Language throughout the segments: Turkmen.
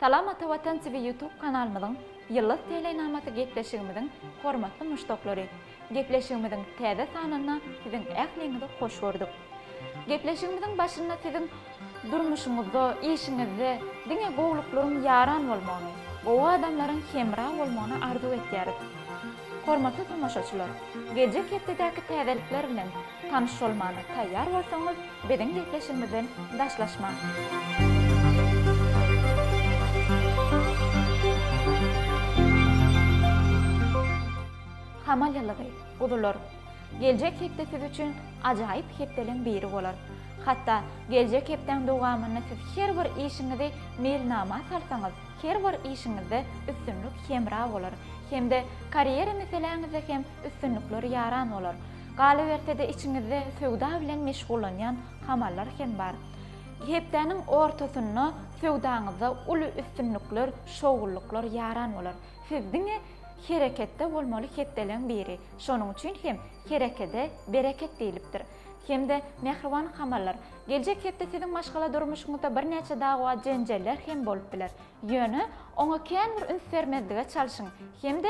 Salam Ata Watan TV YouTube kanalymyzyň Ýyldyz telenamasy gepleşigimiziň hormatly muşdaklary! Gepleşigimiziň täze sanynda siziň ähliňizi hoş gördük. Gepleşigimiziň başynda siziň durmuşyňyzda, işiňizde diňe gowulyklaryň ýaran bolmagyny, gowy adamlaryň hemra bolmagyny arzuw etýäris. Hormatly tomaşaçylar, geljek hepdedäki täzelikler bilen tanyş bolmana taýýar bolsaňyz, biziň gepleşigimizden daşlaşmaň. Hamal ýyldyzy, guzular! Geljek hepde siz üçin ajaýyp hepdeleň biri bolar. Hatda geljek hepdäň dowamynda siz her bir işiňizi meýilnama salsaňyz, her bir işiňizde üstünlik hemra bolar. Hem-de karýera meseläňizde hem üstünlikler ýaran bolar. Galyberse-de içiňizde söwda bilen meşgullanýan hamallar hem bar. Hepdäniň ortasynda söwdaňyzda uly üstünlikler, şowlulyklar ýaran bolar. Siz diňe hereketde bolmaly hepdeleň biri. Şonuň üçin hem herekede bereket diýlipdir. Hem-de mähriban hamallar, geljek hepde siziň maşgala durmuşyňyzda birnäçe dawa-jenjeller hem bolup biler. Ýöne oňa kän bir üns bermezlige çalşyň hem-de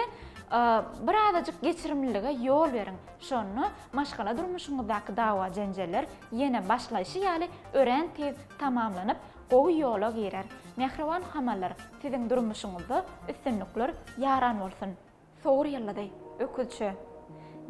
birazajyk geçirimlilige ýol beriň. Şonda maşgala durmuşyňyzdaky dawa-jenjeller ýene başlaýşy ýaly örän tiz tamamlanyp, gowy ýola girer. Mähriban hamallar, siziň durmuşyňyzda üstünlikler ýaran bolsun! Sowur ýyldyzy, öküzçe.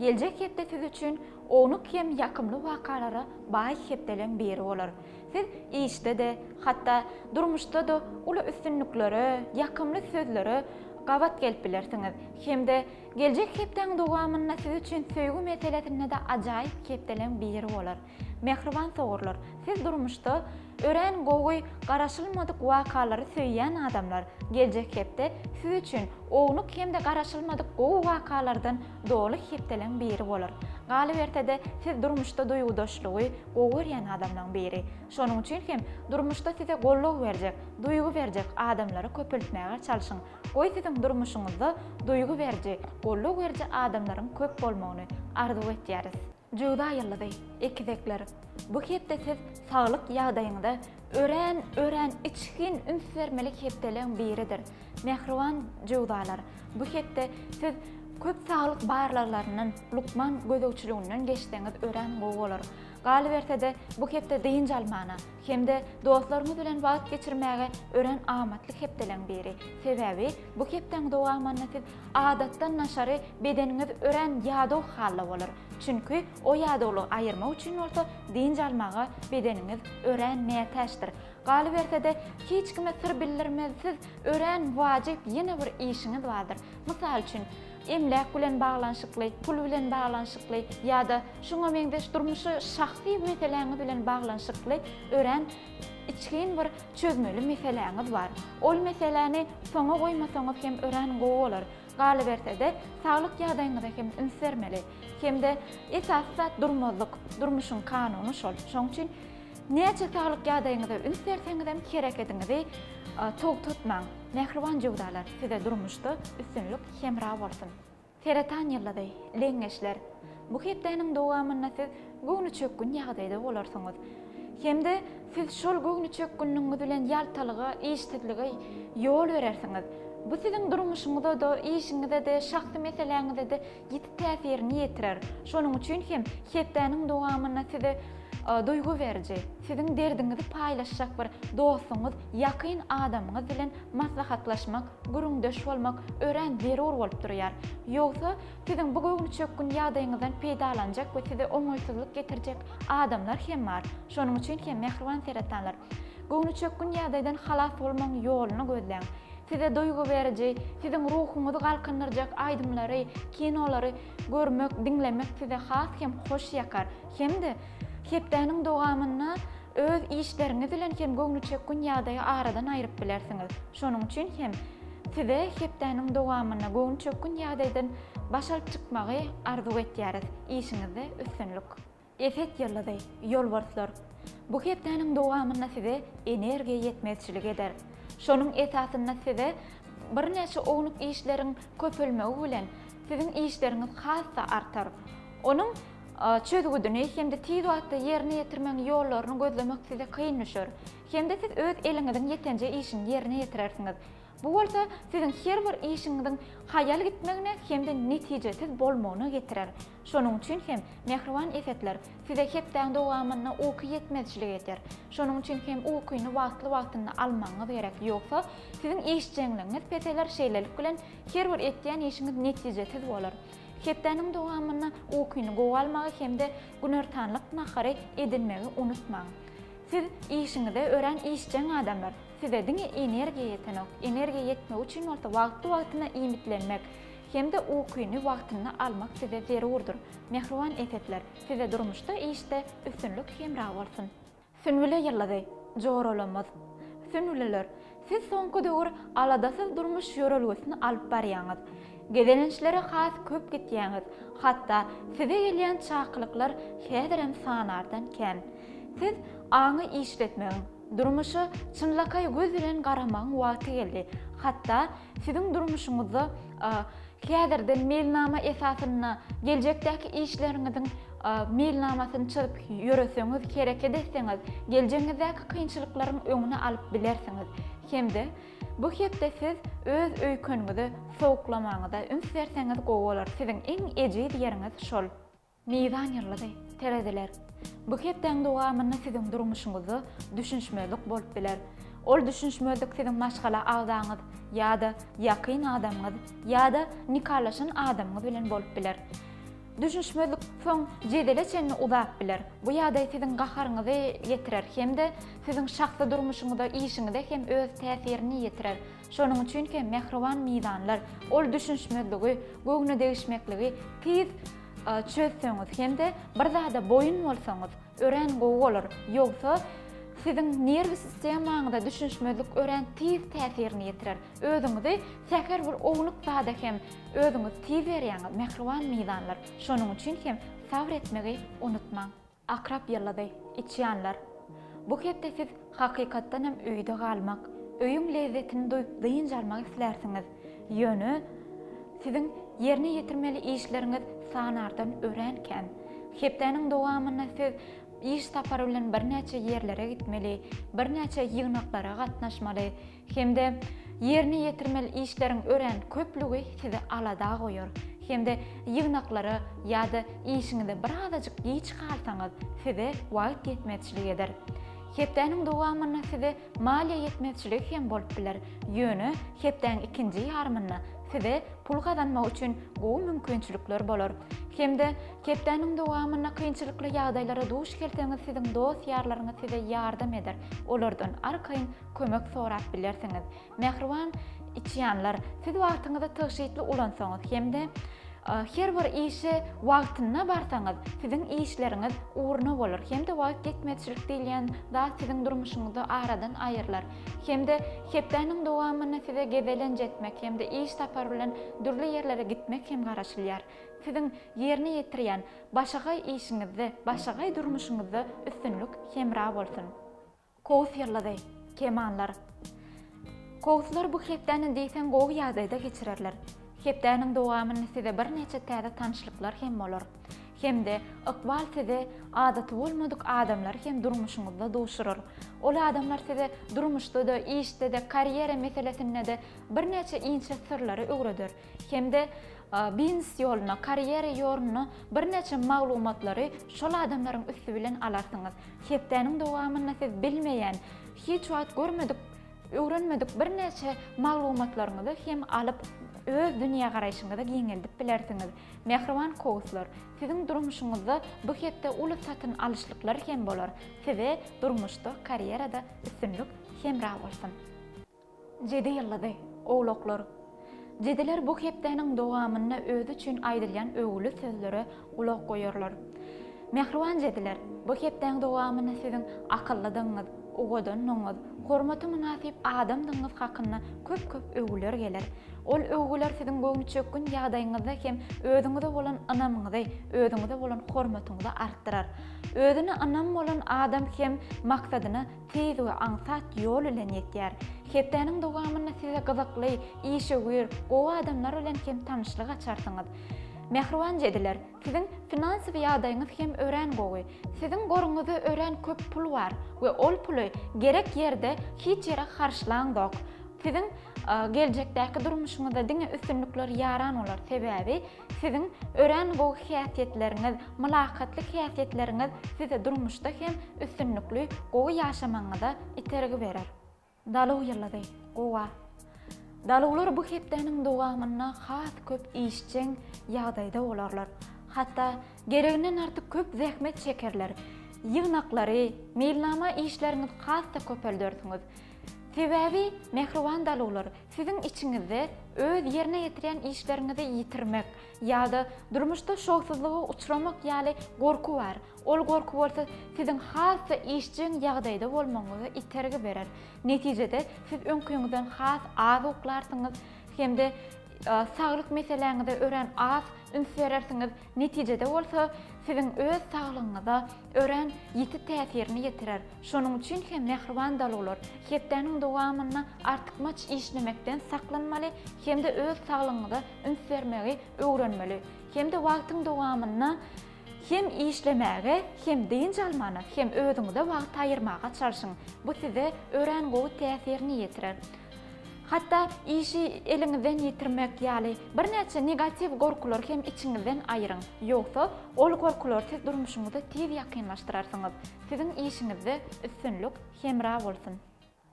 Geljek hepde siz üçin ownuk hem ýakymly wakalara baý hepdeleň biri bolar. Siz işde-de, hatda durmuşda-da uly üstünliklere, ýakymly sözlere gabat gelip bilersiňiz. Hem-de geljek hepdäň dowamynda siz üçin söýgi meselesinde-de ajaýyp hepdeleň biri bolar. Mähriban sowurlar, siz durmuşda örän gowy, garaşylmadyk wakalary söýýän adamlar. Geljek hepde siz üçin ownuk hem-de garaşylmadyk gowy wakalardan doly hepdeleň biri bolar. Galyberse-de, siz durmuşda duýgudaşlygy gowy görýän adamlaň biri. Şonuň üçin hem durmuşda size goldaw berjek, duýgy berjek adamlary köpeltmäge çalşyň. Goý siziň durmuşyňyzda duýgy beriji, goldaw beriji adamlaryň köp bolmagyny arzuw etýäris. Jöwza ýyldyzy, Ekizekler, bu hepde siz saglyk ýagdaýyňyza örän, örän içgin üns bermeli hepdeleň biridir. Mähriban jöwzalar, bu hepde siz köp saglyk barlaglaryndan, lukman gözegçiliginden geçseňiz örän gowy bolar. Galyberse-de, bu hepde dynç almana hem-de dostlaryňyz bilen wagt geçirmäge örän amatly hepdeleň biri. Sebäbi bu hepdäň dowamynda siz Adatdan daşary bedeniňiz örän ýadaw halda bolar. Çünki o ýadawlygy aýyrmak üçin bolsa dynç almaga bedeniňiz örän mätäçdir. Galyberse-de, hiç kime syr bildirmezsiz örän wajyp ýene bir işiňiz bardyr. Mysal üçin, emläk bilen baglanyşykly, pul bilen baglanyşykly ýa-da şuňa meňzeş durmuşy şahsy meseläňiz bilen baglanyşykly örän içgin bir çözmeli meseläňiz bar. Ol meseläni soňa goýmasaňyz hem örän gowy bolar. Galyberse-de, saglyk ýagdaýyňyza hem üns bermeli. Hem-de esasy zat durmazlyk. Durmuşyň kanuny şol. Şoň üçin näçe saglyk ýagdaýyňyza üns berseňizem herekediňizi togtatmaň. Mähriban jöwzalar, size durmuşda üstünlik hemra bolsun! Seretan ýyldyzy, Leňňeçler, bu hepdäniň dowamynda siz göwnüçökgün ýagdaýda bolarsyňyz. Hem-de siz şol göwnüçökgünligiňiz bilen ýaltalyga, işsizlige ýol berersiňiz. Bu siziň durmuşyňyza-da, işiňize-de, şahsy meseläňize-de ýiti täsirini ýetirer. Şonuň üçin hem hepdäniň dowamynda size duýgy beriji, siziň derdiňizi paýlaşjak bir dostuňyz, ýakyn adamyňyz bilen maslahatlaşmak gürrüňdeş bolmak örän zerur bolup durýar. Ýogsa, siziň bu göwnüçökgün ýagdaýyňyzdan peýdalanjak we size oňaýsyzlyk getirjek adamlar hem bar. Şonuň üçin hem, mähriban seretanlar, göwnüçökgün ýagdaýdan halas bolmagyň ýoluny gözläň. Size duýgy beriji, siziň ruhuňyzy galkyndyrjak aýdymlary, kinolary görmek, diňlemek size has hem hoş ýakar. Hem-de hepdäniň dowamynda Öz işleriňiz bilen hem göwnüçökgün ýagdaýy aradan aýryp bilersiňiz. Şonuň üçin hem size hepdäniň dowamynda göwnüçökgün ýagdaýdan baş alyp çykmagy arzuw etýäris. Işiňizde üstünlik! Eset ýyldyzy, Ýolbarslar! Bu hepdäniň dowamynda size energiýa ýetmezçilik eder. Şonuň esasynda size birnäçe ownuk işleriň köpelmegi bilen siziň işleriňiz has-da artar. Onuň. çözgüdini hem-de tiz wagtda ýerine ýetirmegiň ýollaryny gözlemek size kyn düşer. Hem-de siz öz eliňiziň ýetenje işini ýerine ýetirersiňiz. Bu bolsa siziň her bir işiňiziň haýal gitmegine hem-de netijesiz bolmagyna getirer. Şonuň üçin hem, mähriban esetler, size hepdäň dowamynda uky ýetmezçilik eder. Şonuň üçin hem ukyny wagtly-wagtynda almagyňyz gerek, ýogsa siziň işjeňligiňiz peseler, şeýlelik bilen her bir etýän işiňiz netijesiz bolar. Hepdäniň dowamynda ukyny gowy almagy hem-de günortanlyk nahary edinmegi unutmaň. Siz işiňize örän işjeň adamlar. Size diňe energiýa ýetenok. Energiýa ýetmegi üçin bolsa wagtly-wagtynda iýmitlenmek hem-de ukyny wagtynda almak size zerurdyr. Mähriban esetler, size durmuşda, işde üstünlik hemra bolsun! Sünbüle ýyldyzy, joralamaz. Sünbüleler, siz soňky döwür aladasyz durmuş ýörelgesini alyp barýaňyz. Gezelençlere has köp gitýäňiz, hatda size gelýän çakylyklar häzirem sanardan kän. Siz aňy işletmegiň, durmuşa çynlakaý göz bilen garamagyň wagty geldi. Hatda siziň durmuşyňyzda häzirden meýilnama esasynda geljekdäki işleriňiziň meýilnamasyny çyzyp ýöreseňiz, hereket etseňiz, geljegiňizdäki kynçylyklaryň öňüni alyp bilersiňiz. Hem-de bu hepde siz öz öýkeniňize, sowuklamaňyza üns berseňiz gowy bolar. Siziň iň ejiz ýeriňiz şol. Mizan ýyldyzy, Tereziler. Bu hepdäň dowamynda siziň durmuşyňyzda düşünişmezlik bolup biler. Ol düşünişmezlik siziň maşgala agzaňyz ýa-da ýakyn adamyňyz ýa-da nikalaşan adamyňyz bilen bolup biler. Düşünişmezlik soň jedele çenli uzap biler. Bu ýagdaý siziň gaharyňyzy getirer hem-de siziň şahsy durmuşyňyza, işiňize hem öz täsirini ýetirer. Şonuň üçin hem mähriban mizanlar, ol düşünişmezligi, göwne degişmekligi tiz çözseňiz hem-de bir zada boýun bolsaňyz, örän gowy bolar. Ýogsa, siziň nerw sistemaňyza düşünişmezlik örän tiz täsirini ýetirer. Özüňizi sähel bir ownuk zada hem özüňizi tiz berýäňiz, mähriban mizanlar. Şonuň üçin hem sabyr etmegi unutmaň. Akrap ýyldyzy, içýanlar. Bu hepde siz hakykatdan hem öýde galmak, öýüň lezzetini duýup dynç almak islärsiňiz. Ýöne siziň ýerine ýetirmeli işleriňiz sanardan örän kän. Hepdäniň dowamynda siz iş sapary bilen birnäçe ýerlere gitmeli, birnäçe ýygnaklara gatnaşmaly. Hem-de ýerine ýetirmeli işleriň örän köplügi sizi alada goýar. Hem-de ýygnaklara ýa-da işiňize birazajyk giç galsaňyz, size wagt ýetmezçilik eder. Hepdäniň dowamynda size maliýe ýetmezçiligi hem bolup biler. Ýöne hepdäň ikinji ýarymynda size pul gazanmak üçin gowy mümkinçilikler bolar. Hem-de hepdäniň dowamynda kynçylykly ýagdaýlara duş gelseňiz siziň dost-ýarlaryňyz size ýardam eder. Olardan arkaýyn kömek sorap bilersiňiz. Mähriban içýanlar, siz wagtyňyzy tygşytly ulansaňyz hem-de her bir işe wagtynda barsaňyz, siziň işleriňiz ugruna bolar hem-de wagt ýetmezçilik diýilýän zat siziň durmuşyňyzda aradan aýrylar. Hem-de hepdäniň dowamynda size gezelenç etmek hem-de iş sapary bilen dürli ýerlere gitmek hem garaşylýar. Siziň ýerine ýetirýän başagaý işiňizde, başagaý durmuşyňyzda üstünlik hemra bolsun! Kowus ýyldyzy, Kemanlar. Kowuslar bu hepdäni diýseň gowy ýagdaýda geçirerler. Hepdäniň dowamynda size birnäçe täze tanyşlyklar hem bolar. Hem-de ykbal size adaty bolmadyk adamlary hem durmuşyňyzda duşurar. Ol adamlar size durmuşda-da, işde-de, karýera meselesinde-de birnäçe inçe syrlary öwreder. Hem-de biznes ýoluna, karýera ýoluna birnäçe maglumatlary şol adamlaryň üsti bilen alarsyňyz. Hepdäniň dowamynda siz bilmeýän, hiç wagt görmedik, öwrenmedik birnäçe maglumatlaryňyzy hem alyp, öz dünýägaraýşyňyzy giňeldip bilersiňiz. Mähriban kowuslar, siziň durmuşyňyzda bu hepde uly satyn alyşlyklar hem bolar. Size durmuşda, karýerada üstünlik hemra bolsun! Jedi ýyldyzy, owlaklar. Jediler bu hepdäniň dowamynda özi üçin aýdylýan öwgüli sözlere gulak goýarlar. Mähriban jediler, bu hepdäň dowamynda siziň akyllydygyňyz, owadanlygyňyz, hormata mynasyp adamdygyňyz hakynda köp-köp öwgüler geler. Ol öwgüler siziň göwnüçökgün ýagdaýyňyzda hem özüňize bolan ynamyňyzy, özüňize bolan hormatyňyzy artdyrar. Özüne ynam bolan adam hem maksadyna tiz we aňsat ýol bilen ýetýär. Hepdäniň dowamynda size gyzykly, işewür, gowy adamlar bilen hem tanyşlyk açarsyňyz. Mähriban jediler, siziň finansowy ýagdaýyňyz hem örän gowy. Siziň goruňyzda örän köp pul bar we ol puly gerek ýerde hiç ýere harçlaňzok. Siziň geljekdäki durmuşyňyzda diňe üstünlikler ýaran bolar, sebäbi siziň örän gowy häsiýetleriňiz, mylakatly häsiýetleriňiz size durmuşda hem üstünlikli, gowy ýaşamagyňyza itergi berer. Daluw ýyldyzy, Gowa. Daluwlar bu hepdäniň dowamynda has köp işjeň ýagdaýda bolarlar. Hatda gereginden artyk köp zähmet çekerler. Ýygnaklary, meýilnama işleriňizi has-da köpeldersiňiz. Sebäbi, mähriban daluwlar, siziň içiňizde öz ýerine ýetirýän işleriňizi ýitirmek ýa-da durmuşda şowsuzlyga uçramak ýaly gorky bar. Ol gorky bolsa siziň has-da işjeň ýagdaýda bolmagyňyza itergi berer. Netijede, siz öňküňizden has az uklarsyňyz hem-de saglyk meseläňize örän az üns berersiňiz. Netijede bolsa, siziň öz saglygyňyza örän ýiti täsirini ýetirer. Şonuň üçin hem mähriban daluwlar, hepdäniň dowamynda artykmaç işlemekden saklanmaly hem-de öz saglygyňyza üns bermegi öwrenmeli. Hem-de wagtyň dowamynda Hem işlemäge, hem dynç almana, hem özüňize wagt aýyrmaga çalşyň. Bu size örän gowy täsirini ýetirer. Hatda işi eliňizden ýitirmek ýaly birnäçe negatiw gorkulary hem içiňizden aýyryň. Ýogsa, ol gorkulary siz durmuşyňyza tiz ýakynlaşdyrarsyňyz. Siziň işiňizde üstünlik hemra bolsun!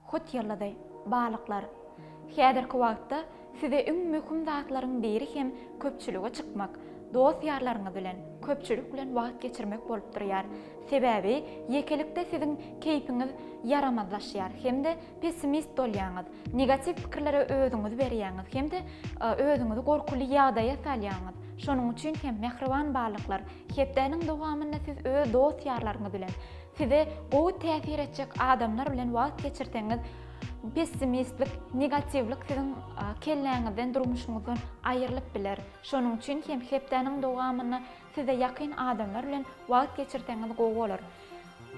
Hut ýyldyzy, balyklar. Häzirki wagtda size iň möhüm zatlaryň biri hem köpçülige çykmak, dost-ýarlaryňyz bilen, köpçülik bilen wagt geçirmek bolup durýar. Sebäbi ýekelikde siziň keýpiňiz ýaramazlaşýar hem-de pessimist bolýaňyz, negatiw pikirlere özüňizi berýäňiz hem-de özüňizi gorkuly ýagdaýa salýaňyz. Şonuň üçin hem mähriban balyklar, hepdäniň dowamynda siz öz dost-ýarlaryňyz bilen, Size gowy täsir etjek adamlar bilen wagt geçirseňiz, pessimistlik, negatiwlik siziň kelläňizden, durmuşyňyzdan aýrylyp biler. Şonuň üçin hem hepdäniň dowamynda size ýakyn adamlar bilen wagt geçirseňiz gowy bolar.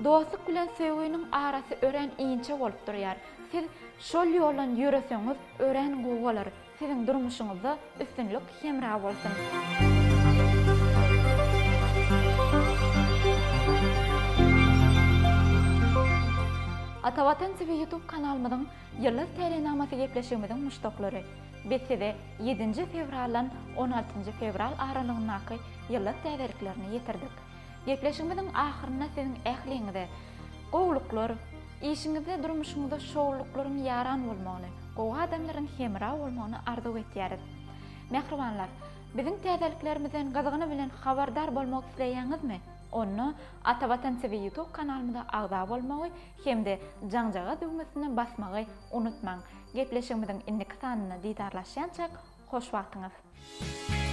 Dostluk bilen söýginiň arasy örän inçe bolup durýar. Siz şol ýoldan ýöreseňiz örän gowy bolar. Siziň durmuşyňyzda üstünlik hemra bolsun! Atavatan TV YouTube kanalymyzyň Ýyldyz täleýnamasy gepleşigimiziň muşdaklary! Biz size ýedinji fewraldan on altynjy fewral aralygyndaky ýyldyz täzeliklerini ýetirdik. Gepleşigimiziň ahyrynda siziň ähliňize gowulyklar, işiňizde durmuşyňyzda şowlulyklaryň ýaran bolmagyny, gowy adamlaryň hemra bolmagyny arzuw etýäris. Mähribanlar, biziň täzeliklerimizden gyzgyny bilen habardar bolmak isleýäňizmi? Onda Atavatan TV YouTube kanalymyza agza bolmagy hem-de jaňjagaz düwmesine basmagy unutmaň. Gepleşigimiziň indiki sanynda didarlaşýançak, hoş wagtyňyz!